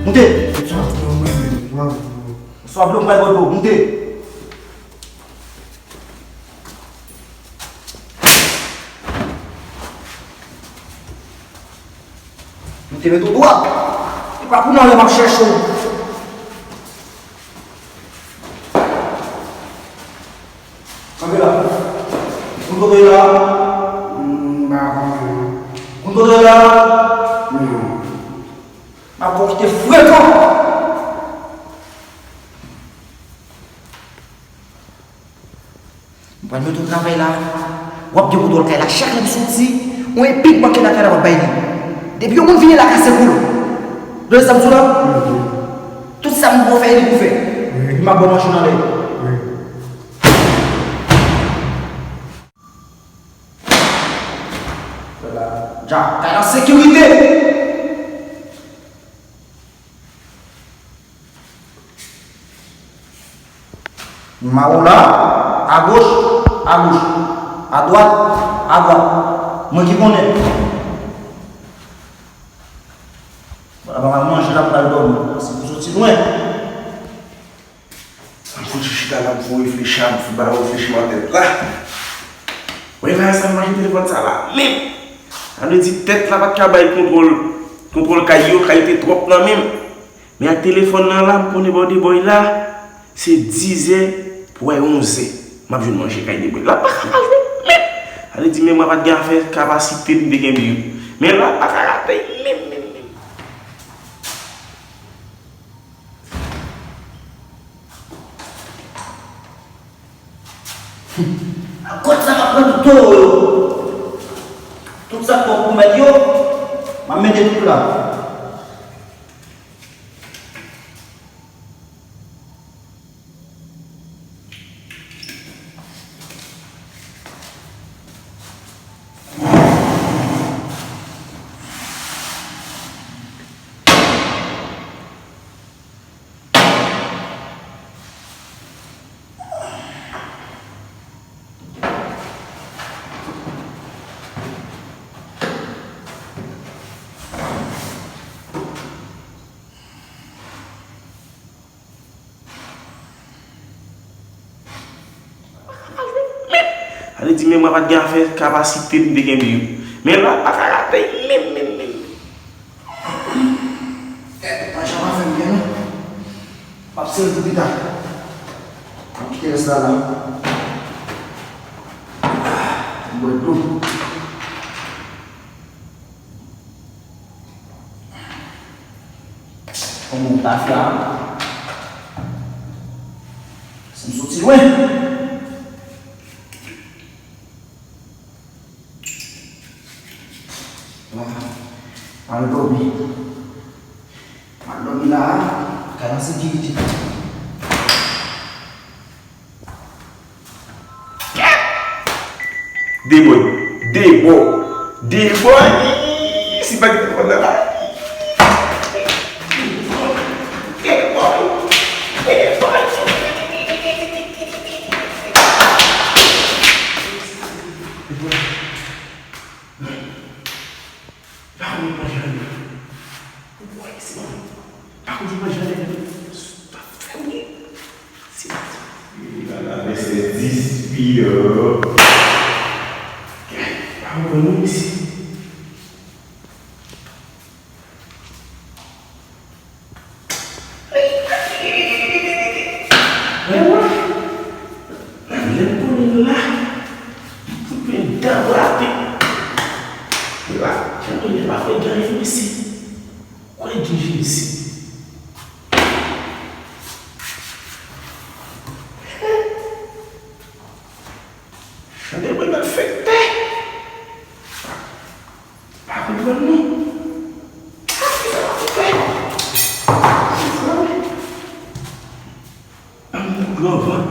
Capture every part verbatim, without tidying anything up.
Moute! Sa pran mwen menm, bravo. Swa vle m pral bò dlo, moute! Moute, mete w dwat! E pa pou nan lè m ap chèche w. Kanpe la. Konn kote w ye la? M pa konnen. Konn kote w ye la? Non. M ap fè w kite frekan. M pral mete w travay la. W ap gen pou dwòl kay la. Chak lè m soti, yon epik manke nan kay la, w ap bay li. Depi yon moun vini la, kase kou l. Tande sa m di w la? Tout sa m pou fè, e li pou fè. Epi m ap ba w manchon nan lè. Dja, kay la sekirite. Mawon la, agoch, agoch, adwat, adwat. Mwen ki konnen. Vwala, pa mal manje, l ap pral dòmi. Paske pou soti lwen. Mwen soti chita la, m fon reflechi, m fon ba reflechi nan tèt la. Mwen la, sa m manje telefòn sa la menm. Sa vle di tèt la pa t ka bay kontwòl, kontwòl kay yo, kay te twòp nan men m. Men ak telefòn nan la, m konnen bò de bòy la, se dizè pou wè onzè. M ap jwenn manje kay de bòy la, pa ka pa jwenn menm. Sa vle di menm mwen pa t gen afè kapasite m te genbe yo. Men la, pa ka rate menm, menm, menm. Kot sa m ap pran tout towo yo? Tout sa k pran pou mèt yo, m ap mete tout la. Sa vle di menm mwen pa t gen afè kapasite m te genbe yo. Men la, pa ka rate menm, menm, menm. Eh, pa janm afè m byen non. M ap sere pou pita. M ap kite rès la la. Ah, m bwè dlo. Kòman w ta fè a? Si m soti lwen. Al dòmi. Al dòmi la, kay la sekirite. De bòy, de bò, de bòy. Si pa gen telefòn nan la. De bòy, de bòy. Pa konn manje anyen. Ou wè, se bon. Pa konn manje anyen. Pa fè bri. Se la, la, men se dis piyo. Pa konn manje isi. Lè m konnen la, m fout men dan rape. La, jan nou ye pa fè gen anyen, mesye. Kwè gen Jezi. Chante mwen nan fèktè. Pa konprann non. Ann kouri anvan.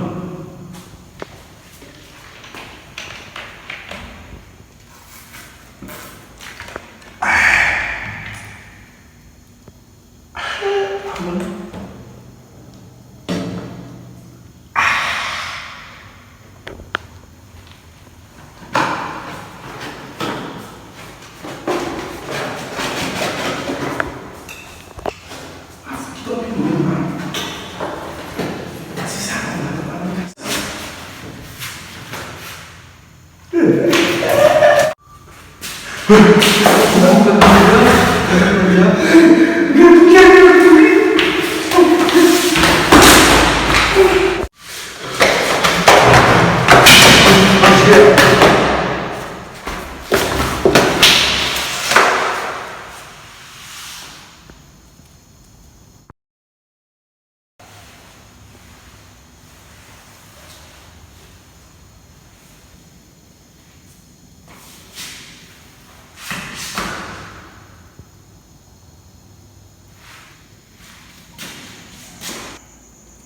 K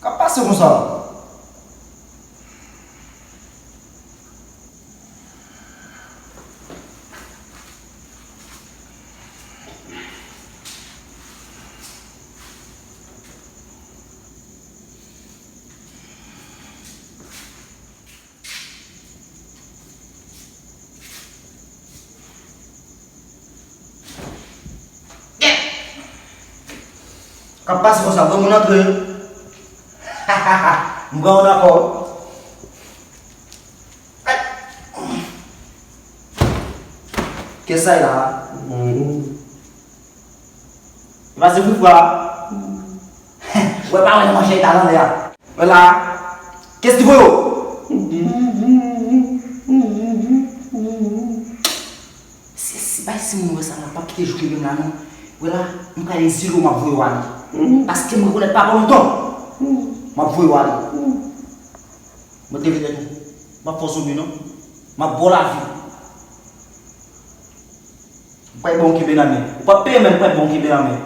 ap pase konsa? K ap pase konsa, granmoun antre. M pran yon nan kò. Kiyès sa ye la? E pa se Foufwa? Ou wè pa wè nan manchè e ta nan lè a. Wè la. Kiyès ki voye w? Si, si bay si moun wè sa la, p ap kite jou kenbe m la non. Wè la, m ka ezile w, m ap voye w ale. Paske m rekonèt pa bon lontan. M ap voye w ale. Mwen te vin ou. M ap fè w zonbi non. M ap ba w lavi. M pral ba w kenbe nan men. Ou p ap peye men m pral ba w kenbe nan men.